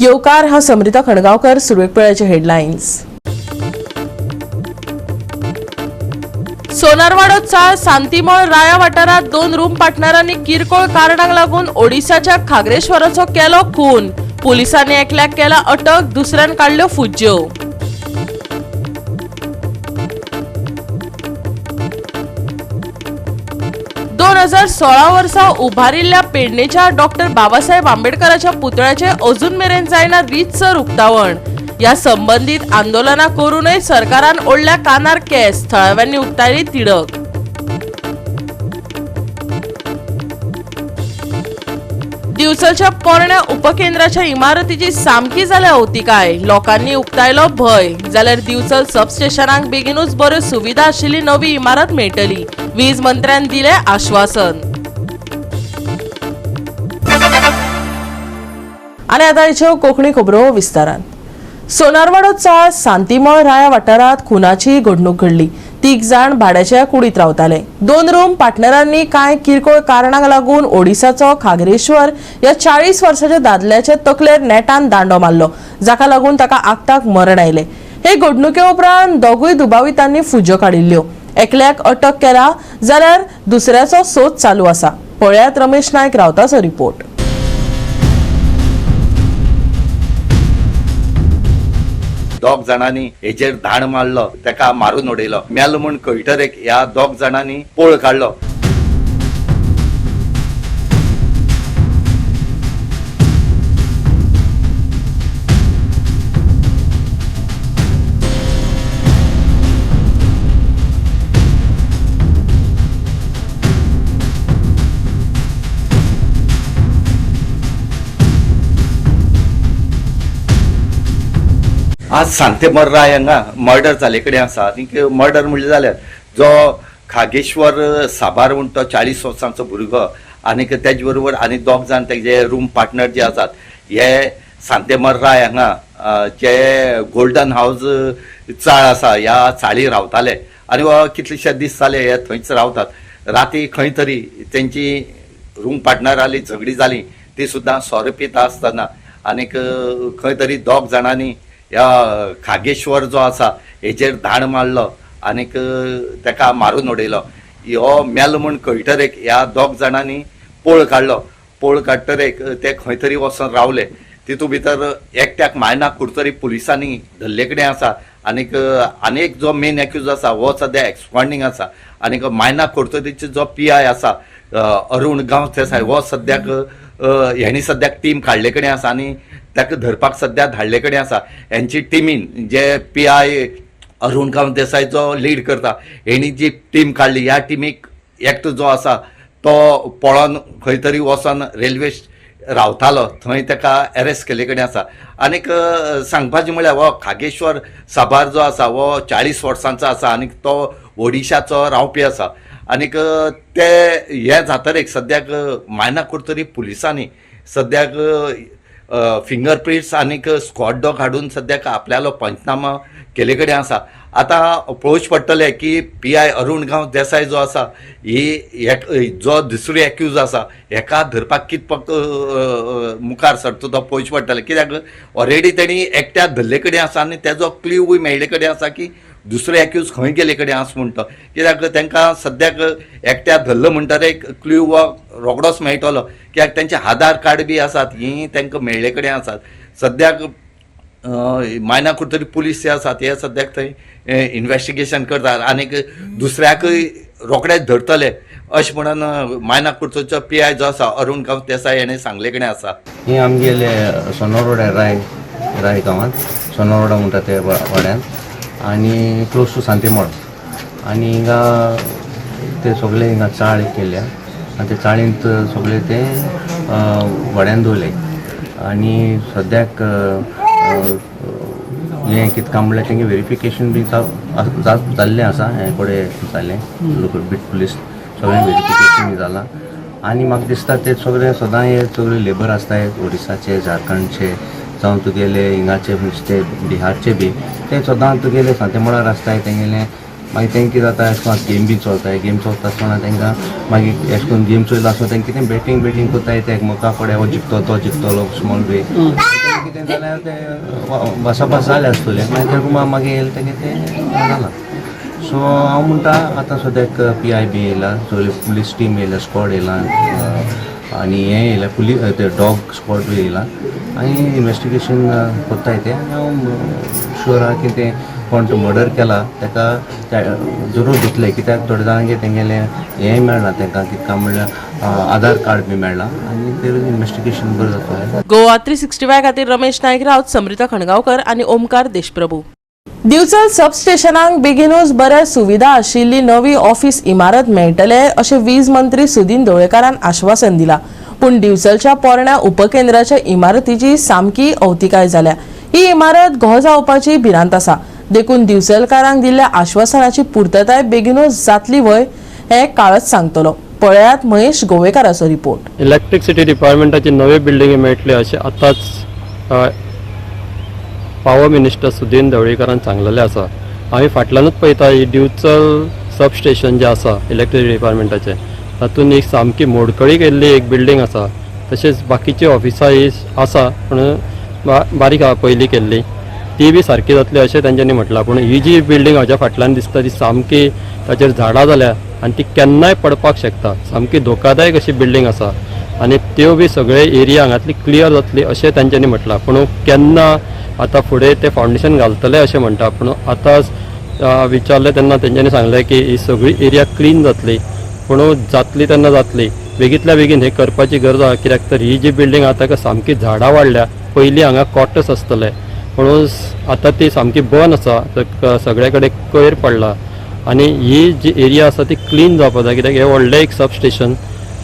येवकार. हांव समरिता खणगांवकर. सुरवेक पळयाचे हेडलायन्स. सोनारवाडो चाळ सांतीमळ राया वाठारात दोन रूम पार्टनरांनी किरकोळ कारणांक लागून ओडिसाच्या खागरेश्वराचो केलो खून. पोलिसांनी एकल्याक केला अटक, दुसऱ्यान काडल्यो फुज्ज्यो. 2016 वर्सा उभारिल्ल्या पेडणेच्या डॉक्टर बाबासाहेब आंबेडकराच्या पुतळ्याचे अजून मेरेन जायना रीतसर उक्तावण. या संबंदीत आंदोलनां करूनय सरकारान ओडल्या कानार केस. थळाव्यांनी उक्तायली तिडक. दिवचलच्या पोरण्या उपकेंद्राच्या इमारतीची सामकी जाल्या अवतिकाय. लोकांनी उक्तायलो भंय. जाल्यार दिवचल सबस्टेशनाक बेगीनूच बऱ्यो सुविधा आशिल्ली नवी इमारत मेळटली, वीज मंत्र्यान दिले आश्वासन. आनी आतां हिच्यो कोंकणी खबरो विस्तारान. सोनारवाडो चाळ सांतीमळ राया वाठारांत खुनाची घडणूक घडली. तीग जाण भाड्याच्या कुडीत रावताले. दोन रूम पार्टनरांनी कांय किरकोळ कारणांक लागून ओडिसाचो खागरेश्वर ह्या 40 वर्साच्या दादल्याच्या तकलेर नेटान दांडो मारलो, जाका लागून ताका आक्ताक मरण आयलें. हे घडणुके उपरांत दोगूय दुबावितांनी फुज्यो काडिल्ल्यो. एकल्याक अटक केला जाल्यार दुसऱ्याचो सोद चालू आसा. पळयात रमेश नायक रावताचो रिपोर्ट. दोग जाणांनी हेजेर धाण मारलो, तेका मारून उडयलो. मेलो म्हूण कळटरेक ह्या दोग जाणांनी पळ काडलो. आज सांते मर्राय हांगा मर्डर जाल्ले कडेन आसा. आनीक मर्डर म्हणलें जाल्यार जो खागेश्वर साबार म्हूण तो 40 वर्सांचो भुरगो आनीक तेजे बरोबर आनी दोग जाण तेजे रूम पार्टनर जे आसात, हे सांते मर्राय हांगा जे गोल्डन हावज चाळ आसा ह्या चाळी रावताले आनी कितलेशे दीस जाले हे थंयच रावतात. राती खंय तरी तेंची रूम पार्टनराली झगडी जाली, ती सुद्दां सोरो पिता आसतना आनीक खंय तरी दोग जाणांनी ह्या खागेश्वर जो आसा हेजेर धाण मारलो आनीक तेका मारून उडयलो. हो मेलो म्हूण कळटरेक ह्या दोग जाणांनी पळ काडलो. पळ काडटरेक ते खंय तरी वचोन रावले. तितू भितर एकट्याक मायना कुडतरी पुलिसांनी धरले कडेन आसा आनीक आनी एक जो मेन एक्यूज आसा हो सद्या एक्सपांडींग आसा. आनीक मायना कुडतरीचो जो पी I आसा अरुण गांवस देसाय हो सद्याक हेणी सद्याक टीम काडले कडेन आसा आनी ताका धरपाक सद्या धाडले कडेन आसा. हेंची टिमीन J P I Arun Gawas Desai जो लीड करता, हेणी जी टीम काडली, ह्या टिमीक एकटो जो आसा तो पळोन खंय तरी वचोन रेल्वे रावतालो, थंय ताका एरेस्ट केल्ले कडेन आसा. आनीक सांगपाचें म्हळ्यार हो खागेश्वर साबार जो आसा हो 40 वर्सांचो आसा आनीक तो ओडिशाचो रावपी आसा. आनीक ते हे जातरेक सद्याक मायना कुडतरी पुलिसांनी सद्याक फिंगर प्रिंट्स आनीक स्कॉट डॉग हाडून सद्याक आपल्यालो पंचनामा केले कडेन आसा. आतां पळोवचें पडटलें की P I Arun Gawas Desai जो आसा ही जो दुसरो एक्यूज आसा हेका धरपाक कितपक मुखार सरता तो पळोवचें पडटलें, कित्याक ऑलरेडी तेणी एकट्याक धरले कडेन आसा आनी तेजो क्ल्यूय मेळ्ळे कडेन आसा की दुसरो एक्यूज खंय गेले कडेन आसा म्हूण तो. कित्याक तांकां सद्याक एकट्याक धरलो म्हणटरे एक क्ल्यू हो रोखडोच मेळटलो, कित्याक तेंचे आधार कार्ड बी आसात ही तांकां मेळ्ळे कडेन आसात. सद्याक मायना कुडतरी पुलीस जे आसात हे सद्याक थंय इन्वेस्टिगेशन करतात आनीक दुसऱ्याकय रोखडेच धरतले अशें म्हणून मायना कुडतरीचो पी I जो आसा अरुण गांवस देसाय हेणें सांगले कडेन आसा. ही आमगेले सोनोरोड्या राय राय गांवांत सोनोरोडा म्हणटा ते वाड्यांत आनी क्लोज टू सांतेमळ. आनी हिंगा ते सगळे हिंगा चाळ केल्या आनी ते चाळींत सगळे ते व्हड्यान दवरले. आनी सद्याक हें कितें काम म्हणल्यार तेंगे वेरिफिकेशन बी जाल्लें आसा. हें कडेन जालें, लोकल बीट पुलीस सगळें वेरिफिकेशन बी जालां. आनी म्हाका दिसता ते सगळे सदां हे सगळे लेबर आसताय ओडिसाचे, झारखंडचे, जावं तुगेले हिंगाचे म्हणजे ते बिहारचे बी, ते सदां तुगेले सांतेमळार आसताय तेंगेले. मागीर तेंकां कितें जाता, अशें करून गेम बी चलताय. गेम चलता आसतना तेंकां मागीर अशें करून गेम चोयलो आसतना तेंकां कितें बॅटींग बॅटींग करताय, ते एकमेका कडेन हो जिखतो तो जिखतलो स्मॉल वे. कितें जाल्यार ते भासाभास जाले आसतले, मागीर ते रुमा मागीर येयले तेगे तें जालां. सो हांव म्हणटा आतां सद्याक पी I बी येयला, सगळे पुलीस टीम येयल्या, स्कॉड येयला आनी हें येयल्या, पुलीस ते डॉग स्कॉड बी येयला आनी इन्वेस्टिगेशन कोत्ताय ते. आनी हांव शुअर आहा की तें कोण तो मर्डर केला तेका जरूर दितले, कित्याक थोडे जाणांक तेंगेलें हेंय मेळ्ळां तेंकां, कितें काय म्हणल्यार आधार कार्ड बी मेळ्ळां आनी ते इन्वेस्टिगेशन बरें जातलें. गोवा 365 खातीर रमेश नायक राऊत, समृता खणगांवकर आनी ओमकार देशप्रभू. दिवचल सब स्टेशनाक बेगीनूच बऱ्या सुविधा आशिल्ली नवी ऑफिस इमारत मेळटले अशें वीज मंत्री सुदिन ढवळेकारान आश्वासन दिला. पूण दिवचलच्या पोरण्या उपकेंद्राच्या इमारतीची सामकी अवतिकाय जाल्या. ही इमारत घो जावपाची भिरांत आसा. देखून दिवचलकारांक दिल्ल्या आश्वासनाची पुर्तताय बेगीनूच जातली व्हय हें काळच सांगतलो. पळयात महेश गोवेकाराचो रिपोर्ट. इलेक्ट्रिसिटी डिपार्टमेंटाची नवे बिल्डिंगी मेळटली अशें आतांच पावर मिनिस्टर सुदीन ढवळीकरान सांगलेलें आसा. आमी फाटल्यानूच पळयता, ही दिवचल सब स्टेशन जें आसा इलेक्ट्रिसिटी डिपार्टमेंटाचें, तातूंत एक सामकी मोडकळी केल्ली एक बिल्डींग आसा. तशेंच बाकीची ऑफिसां ही आसा, पूण बारीक आहा पयलीं केल्ली, ती बी सारकी जातली अशें तेंच्यांनी म्हटलां. पूण ही जी बिल्डींग म्हज्या फाटल्यान दिसता ती सामकी, ताचेर झाडां जाल्या आनी ती केन्नाय पडपाक शकता. सामकी धोकादायक अशी बिल्डींग आसा आनी त्यो बी सगळे एरिया हांगातली क्लियर जातली अशें तेंच्यांनी म्हटलां. पूण केन्ना आतां फुडें ते फावंडेशन घालतले अशें म्हणटा. पूण आतां विचारलें तेन्ना तेंच्यांनी सांगलें की ही सगळी एरिया क्लीन जातली. पूण जातली तेन्ना जातली, बेगींतल्या बेगीन हें करपाची गरज आहा. कित्याक तर ही जी बिल्डींग आहा ताका सामकी झाडां वाडल्या. पयलीं हांगा क्वॉर्टर्स आसतले, पूण आतां ती सामकी बंद आसा. तर सगळे कडेन कोयर पडला आनी ही जी एरिया आसा ती क्लीन जावपाक जाय, कित्याक हें व्हडलें एक सब स्टेशन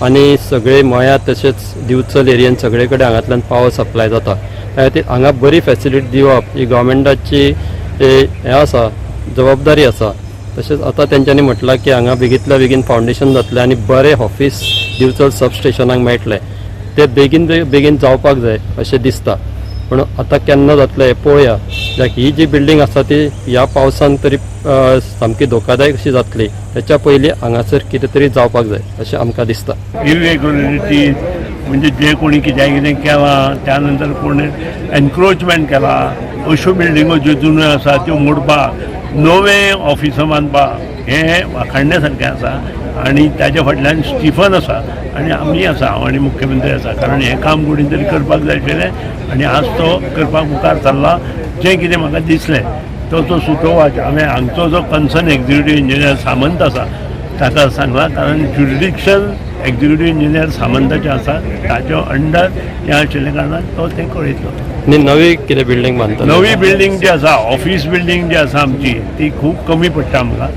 आनी सगळे मळ्या तशेंच दिवचल एरियेन सगळे कडेन हांगांतल्यान पावर सप्लाय जाता. त्या खातीर हांगा बरी फेसिलिटी दिवप ही गव्हर्मेंटाची हें आसा, जबाबदारी आसा. तशेंच आतां तेंच्यांनी म्हटलां की हांगा बेगींतल्या बेगीन फावंडेशन जातलें आनी बरें ऑफिस दिवचल सब स्टेशनाक मेळटलें. तें बेगीन बेगीन जावपाक जाय अशें दिसता. पूण आतां केन्ना जातलें हें पळोवया, कित्याक ही जी बिल्डींग आसा ती ह्या पावसान तरी सामकी धोकादायक अशी जातली. त्याच्या पयलीं हांगासर कितें तरी जावपाक जाय अशें आमकां दिसता. इरेग्युलरिटीज म्हणजे जे कोणी कित्याक कितें केलां, त्यानंतर कोणी एनक्रोचमेंट केला, अश्यो बिल्डिंगो ज्यो जुन्यो आसा त्यो मोडपाक, नवे ऑफिसां बांदपाक, हें वाखाणण्या सारकें आसा. आनी ताच्या फाटल्यान स्टिफन आसा आनी आमी आसा, हांव आनी मुख्यमंत्री आसा, कारण हें काम कोणी तरी करपाक जाय आशिल्लें आनी आज तो करपाक मुखार सरला. जें कितें म्हाका दिसलें तो तो सुचोवपाचें हांवें हांगचो जो कन्सर्न एक्झिक्युटीव इंजिनियर सामंत आसा ताका सांगलां, कारण ज्युरिडिक्शन एक्झिक्युटीव इंजिनियर सामंताचें आसा, ताच्या अंडर हें आशिल्ल्या कारणान तो तें कळयतलो. आनी नवी कितें बिल्डींग बांदतले? नवी बिल्डींग जी आसा, ऑफिस बिल्डींग जी आसा आमची, ती खूब कमी पडटा आमकां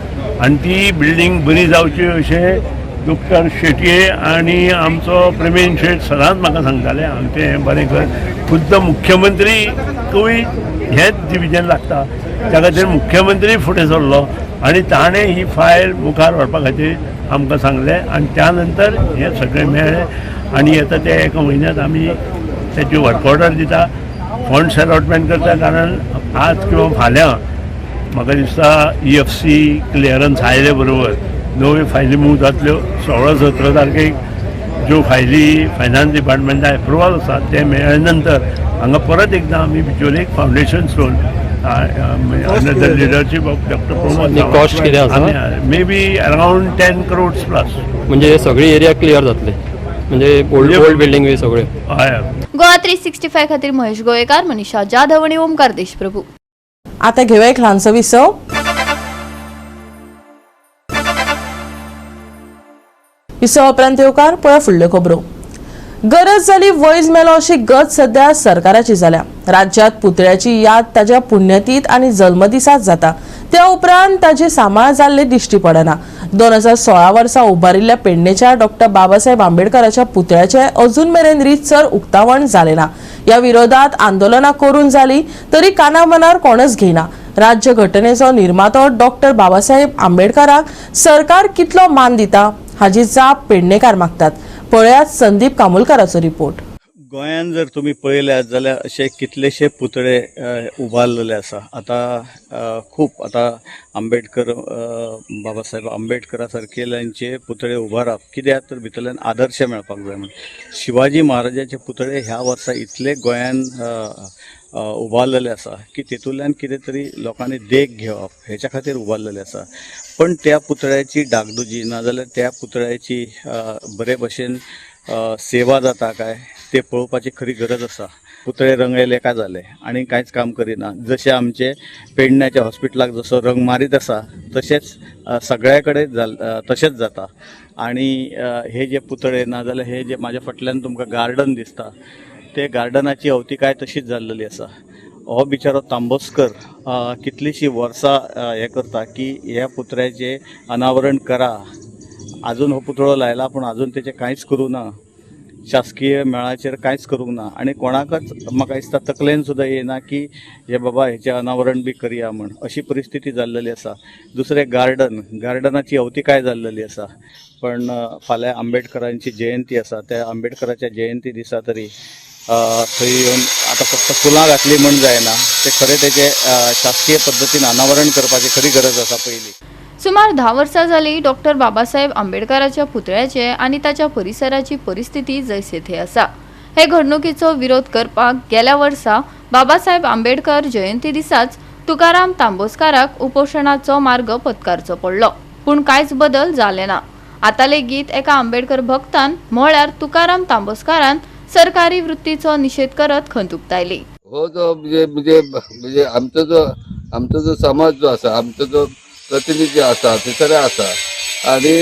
आनी ती बिल्डींग बरी जावची अशें डॉक्टर शेटये आनी आमचो प्रेमेन शेट सदांच म्हाका सांगताले, आमचें हें बरें कर. खुद्द मुख्यमंत्री हेंच डिविजन लागता, त्या खातीर मुख्यमंत्री फुडें सरलो आनी ताणें ही फायल मुखार व्हरपा खातीर आमकां सांगलें आनी त्या नंतर हें सगळें मेळ्ळें. आनी आतां ते एका म्हयन्यांत आमी त्याची वर्क ऑर्डर दिता, फंड्स अलॉटमेंट करता, कारण आज किंवा फाल्यां म्हाका दिसता EFC क्लियरन्स आयले बरोबर नव्यो फायली मूव जातल्यो. 16-17 तारखेक ज्यो फायली फायनान्स डिपार्टमेंटा एप्रुवल आसा ते मेळ्ळे नंतर हांगा परत एकदां आमी बिचोले एक foundation stone under the leadership of Doctor Pramod. आनी cost कितें आसा? May be around 10 crores plus. म्हणजे सगळी एरिया क्लियर जातली, म्हणजे ओल्ड ओल्ड बिल्डींग बी सगळ्यो? हय. गोवा 365 खातीर महेश गोवेकार, मनीषा जाधव आणि ओमकार देशप्रभू. आता घेऊया एक ल्हानसो विसव. विसव उपरांत येवकार. पळय फुडल्यो खबरो. गरज जाली वैज मेलो अशी गत सध्या सरकाराची जाल्या. राज्यात पुतळ्याची याद ताज्या पुण्यतीथ आनी जल्मदिसात जाता, त्या उपरांत ताची सांबाळ जाल्ले दिश्टी पडना. 2016 वर्सा उबारिल्ल्या पेडणेच्या डॉक्टर बाबासाहेब आंबेडकराच्या पुतळ्याचे अजून मेरेन रीतसर उक्तावण जालें ना. या विरोधात आंदोलनां करून जाली तरी काना मनार कोणच घेयना. राज्य घटनेचो निर्मातो डॉक्टर बाबासाहेब आंबेडकराक सरकार कितलो मान दिता हाजी जाप पेडणेकार मागतात. पळयात संदीप कामुलकाराचो रिपोर्ट. गोंयान जर तुमी पळयल्यात जाल्यार अशे कितलेशे पुतळे उबारलेले आसा. आतां खूब आतां आंबेडकर, बाबासाहेब आंबेडकरा सारकेल्यांचे पुतळे उबारप कित्याक तर भितरल्यान आदर्श मेळपाक जाय म्हूण. शिवाजी महाराजाचे पुतळे ह्या वर्सा इतले गोंयान उबारलेले आसा की तेतूंतल्यान कितें तरी लोकांनी देख घेवप हेच्या खातीर उबारलेले आसा. पण त्या पुतळ्याची डागडुजी नाजाल्यार त्या पुतळ्याची बरे भशेन सेवा जाता काय ते पळोवपाची खरी गरज आसा. पुतळे रंगयले काय जाले आनी कांयच काम करिना. जशें आमचे पेडण्याच्या हॉस्पिटलाक जसो रंग मारीत आसा तशेंच सगळ्या कडेन तशेंच जाता. आनी हे जे पुतळे नाजाल्यार हे जे म्हाज्या फाटल्यान तुमकां गार्डन दिसता ते गार्डनाची अवतिकाय तशीच जाल्लेली आसा. हो बिचारो तांबोस्कर कितलींशीं वर्सां हें करता की ह्या पुतळ्याचें अनावरण करा. आजून हो पुतळो लायला पूण आजून तेचें कांयच करूं ना. शासकीय मेळाचेर कांयच करूंक ना आनी कोणाकच म्हाका दिसता तकलेन सुद्दां येना की हे बाबा हेचें अनावरण बी करया म्हूण. अशी परिस्थिती जाल्लेली आसा. दुसरें गार्डन, गार्डनाची अवतिकाय जाल्लेली आसा. पण फाल्यां आंबेडकरांची जयंती आसा. त्या आंबेडकराच्या जयंती दिसा तरी थंय येवन आतां फक्त फुलां घातलीं म्हूण जायना, ते खरें तेचें शासकीय पद्दतीन अनावरण करपाची खरी गरज आसा पयलीं. सुमार 10 वर्सां जालीं डॉक्टर बाबासाहेब आंबेडकराच्या पुतळ्याचे आनी ताच्या परिसराची परिस्थिती जैसे थे आसा. हे घडणुकीचो विरोध करपाक गेल्या वर्सा बाबासाहेब आंबेडकर जयंती दिसाच तुकाराम तांबोस्काराक उपोशणाचो मार्ग पत्कारचो पडलो, पूण कांयच बदल जाले ना. आतां लेगीत एका आंबेडकर भक्तान म्हळ्यार तुकाराम तांबोस्कारान सरकारी वृत्तीचो निशेध करत खंत उक्तायली. हो जो म्हणजे म्हणजे म्हणजे आमचो जो समाज जो आसा, आमचो जो प्रतिनिधी आसा थंयसर आसा आनी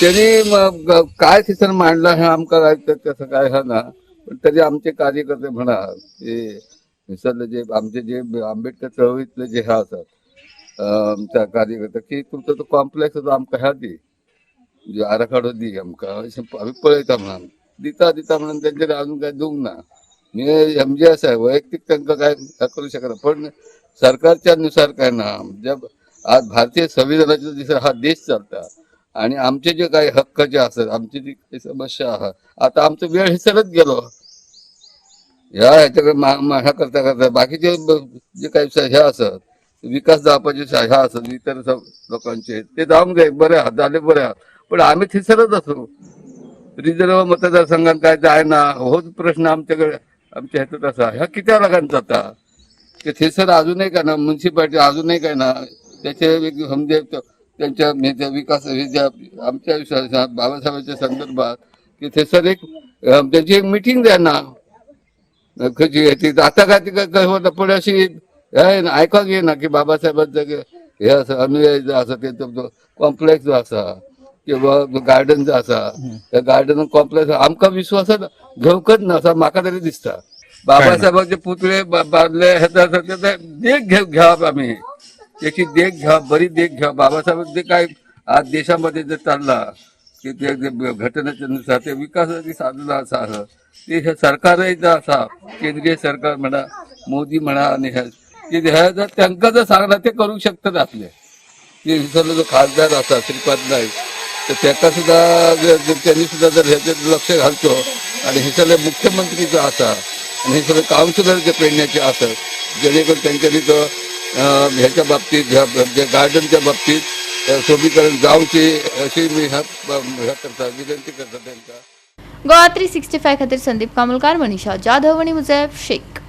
तेणी काय थंयसर मांडलां हें आमकां काय तसं काय ह्या ना, पण तरी आमचे कार्यकर्ते म्हणा की थंयसरले जे आमचे जे आंबेडकर चळवळींतले जे हे आसात आमच्या कार्यकर्ते की तुमचो तो कॉम्प्लेक्स जो आमकां ह्या दी, म्हणजे आराखडो दी आमकां, अशें आमी पळयता म्हणून दिता दिता म्हणून तेंच्यानी अजून काय दिवंक ना. म्हणजे आसा वैयक्तीक तांकां काय हें करूं शकना, पण सरकारच्या नुसार काय ना. म्हणजे आज भारतीय संविधानाच्या दिसा हा देश चलता आणि आमचे जे काही हक्क जे आसत, आमची जी काही समस्या आहा, आता आमचो वेळ हेसरच गेलो ह्या ह्याच्याकडे ह्या करता करता. बाकीचे जे काही हे आसत विकास जावपाचे ह्या आसत इतर लोकांचे ते जावंक जाय, बरें आहा, जाले बरें आहा, पण आमी थंयसरच आसू. रिजर्व मतदारसंघात काय जायना होच प्रश्न आमच्याकडे आमच्या ह्याच्यात आसा. ह्या कित्या लागून जाता की थंयसर अजूनय काय ना म्युन्सिपाल्टी अजूनय काय ना त्याचे एक म्हणजे त्यांच्या म्हणजे विकास हे ज्या आमच्या बाबासाहेबांच्या संदर्भात की थंयसर एक त्यांची एक मिटींग जायना खंयची ती आता काय ती काय होता, पण अशी हे आयकोंक येना की बाबासाहेबांचं हे आसा अनुयायी जो आसा तेंचो कॉम्प्लेक्स जो आसा किंवा गार्डन जो आसा त्या गार्डन कॉम्प्लेक्स आमकां विश्वासात घेवंकच ना असं म्हाका तरी दिसता. बाबासाहेबांचे पुतळे बांदले हे ते देख घेवप आमी, त्याची देख घेवप, बरी देख घेवप. बाबासाहेब जे काय आज देशामध्ये जे चालला की ते घटनेच्या नुसार ते विकासाची साधना आसा ते हे सरकारय जे आसा केंद्रीय सरकार म्हणा मोदी म्हणा आणि हे की हे जर तांकां जर सांगला ते करूंक शकतात आपले. की थंयसरलो जो खासदार आसा श्रीपाद नाईक तर ताका सुद्दां त्यांनी सुद्दां जर हेचेर लक्ष घालचो आणि हे मुख्यमंत्री जो आसा आणि हे सगळे कावन्सिलर जे पेडण्याचे आसत जेणे करून तेंच्यांनी तो ह्याच्या बाबतीत ह्या गार्डनच्या बाबतीत सोबीकरण जावचे अशी मी ह्या ह्या करता विनंती करता तांकां. गोवा 365 खातीर संदीप कामुलकार, मनीषा जाधव आनी मुजैफ शेख.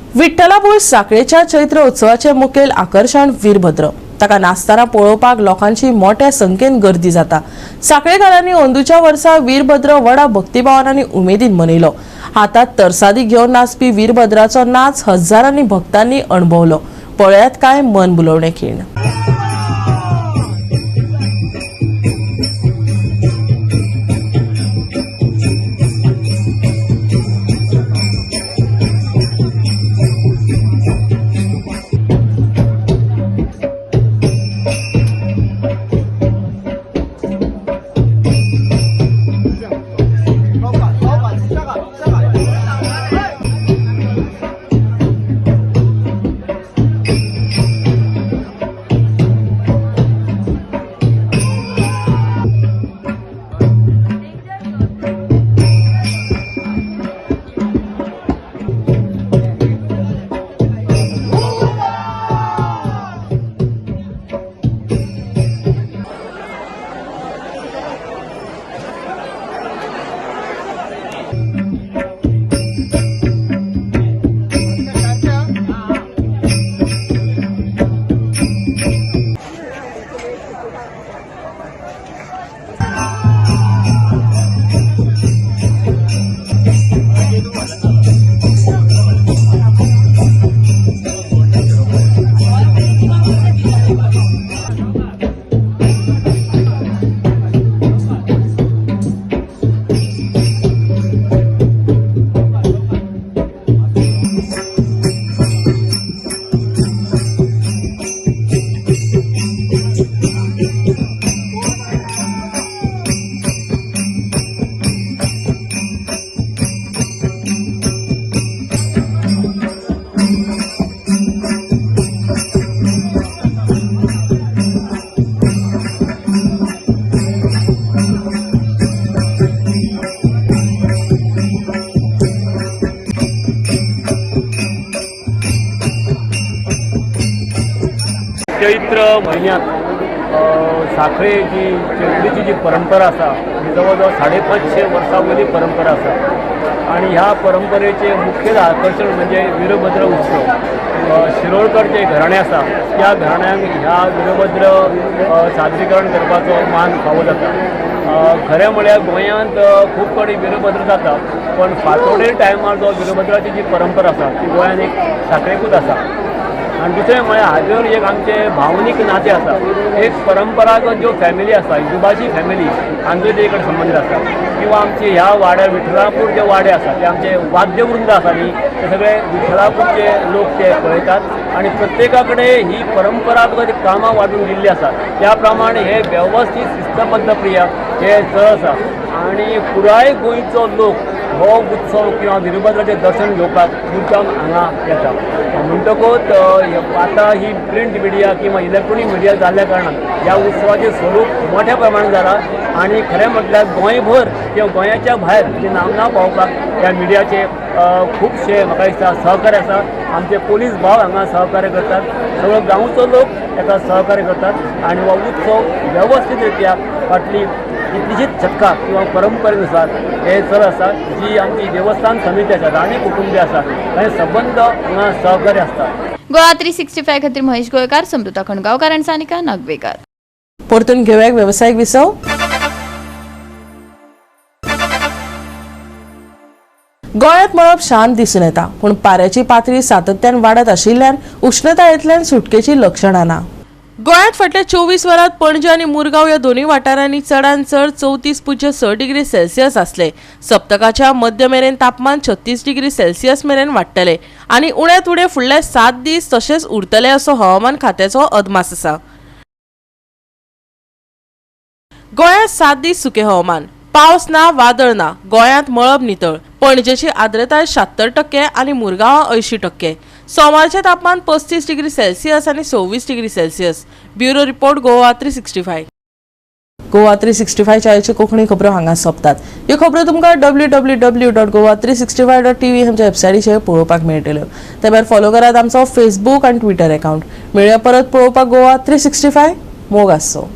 विठ्ठलापूर साखळेच्या चैत्र उत्सवाचे मुखेल आकर्षण वीरभद्र. ताका नाचतना पळोवपाक लोकांची मोठ्या संख्येन गर्दी जाता. साखळेकारांनी अंदूच्या वर्सा वीरभद्र व्हडा भक्तिभावान आनी उमेदीन मनयलो. हातात तरसादी घेवन नाचपी वीरभद्राचो नाच हजारांनी भक्तांनी अणभवलो. पळयात काय मन बुलवणे खीण. म्हयन्यांत साखळे जी चैत्रीची जी परंपरा आसा ही जवळ जवळ 550 वर्सां वयली परंपरा आसा आनी ह्या परंपरेचें मुखेल आकर्शण म्हणजे वीरभद्र उत्सव. शिरोडकर जे घराणें आसा त्या घराण्यांक ह्या वीरभद्र सादरीकरण करपाचो मान फावो जाता. खरें म्हळ्यार गोंयांत खूब कडेन वीरभद्र जाता, पण फांतोडेर टायमार जो वीरभद्राची जी परंपरा आसा ती गोंयांत एक साखळेकूच आसा. आनी दुसरें म्हळ्यार हाजेर एक आमचें भावनीक नातें आसा, एक परंपरागत ज्यो फॅमिली आसा, हिंदुबाची फॅमिली हांचो ते कडेन संबंदीत आसा. किंवा आमचे ह्या वाड्यार विठ्ठलापूर जे वाडे आसा ते आमचे वाद्यवृंद आसा न्ही, ते सगळे विठ्ठलापूरचे लोक ते पळयतात आनी प्रत्येका कडेन ही परंपरागत कामां वांटून दिल्ली आसा. त्या प्रमाणे हे वेवस्थीत शिस्तबद्ध क्रिया हे चड आसा आनी पुराय गोंयचो लोक हो उत्सव किंवा वीरभद्राचें दर्शन घेवपाक मुद्दाम हांगा येता. म्हणटकूच आतां ही प्रिंट मिडिया किंवा इलेक्ट्रॉनीक मिडिया जाल्ल्या कारणान ह्या उत्सवाचें स्वरूप मोठ्या प्रमाणात जालां आनी खरें म्हटल्यार गोंयभर किंवा गोंयाच्या भायर जी नामना पावोवपाक ह्या मिडियाचे खुबशे म्हाका दिसता सहकार्य आसा. आमचे पोलीस भाव हांगा सहकार्य करतात, सगळो गांवचो लोक एका सहकार्य करतात आनी हो उत्सव वेवस्थीत रित्या फाटली कितलीशीच शतकां किंवा परंपरेनुसार हे चल आसा. जी आमची देवस्थान समिती आसा, राणी कुटुंबी आसा, हे सबंद हांगा सहकार्य आसता. गोवा 365 खातीर महेश गोयकार, समृता खणगांवकार आनी सानिका नागवेकार. परतून घेवया वेवसायीक विसव. गोंयांत मळब शांत दिसून येता, पूण पाऱ्याची पातळी सातत्यान वाडत आशिल्ल्यान उश्णतायेंतल्यान सुटकेची लक्षणां ना. गोंयांत फाटल्या 24 वरांत पणजे आनी मुरगांव ह्या दोनूय वाठारांनी चडांत चड 34.6 डिग्री सेल्सियस आसले. सप्तकाच्या मध्य मेरेन तापमान 36 डिग्री सेल्सियस मेरेन वाडटले आनी उण्यांत उणें फुडले 7 दीस तशेंच उरतले असो हवामान खात्याचो अदमास आसा. गोंयांत 7 दीस सुकें हवामान, पावस ना, वादळ ना. गोंयांत मळब नितळ. पणजेची आर्द्रताय 76% आनी मुरगांवां 80%. सोमारचें तापमान 35 डिग्री सेल्सियस आनी 26 degree Celsius. Bureau report, Goa 365. Goa 365 Konkani खबरो हांगा सोंपतात. ह्यो खबरो तुमकां www.goa365.tv आमच्या वेबसायटीचेर पळोवपाक मेळटल्यो. ते भायर फॉलो करात आमचो फेसबूक आनी ट्विटर अकाउंट. मेळया परत पळोवपाक गोवा 365. मोग आसचो.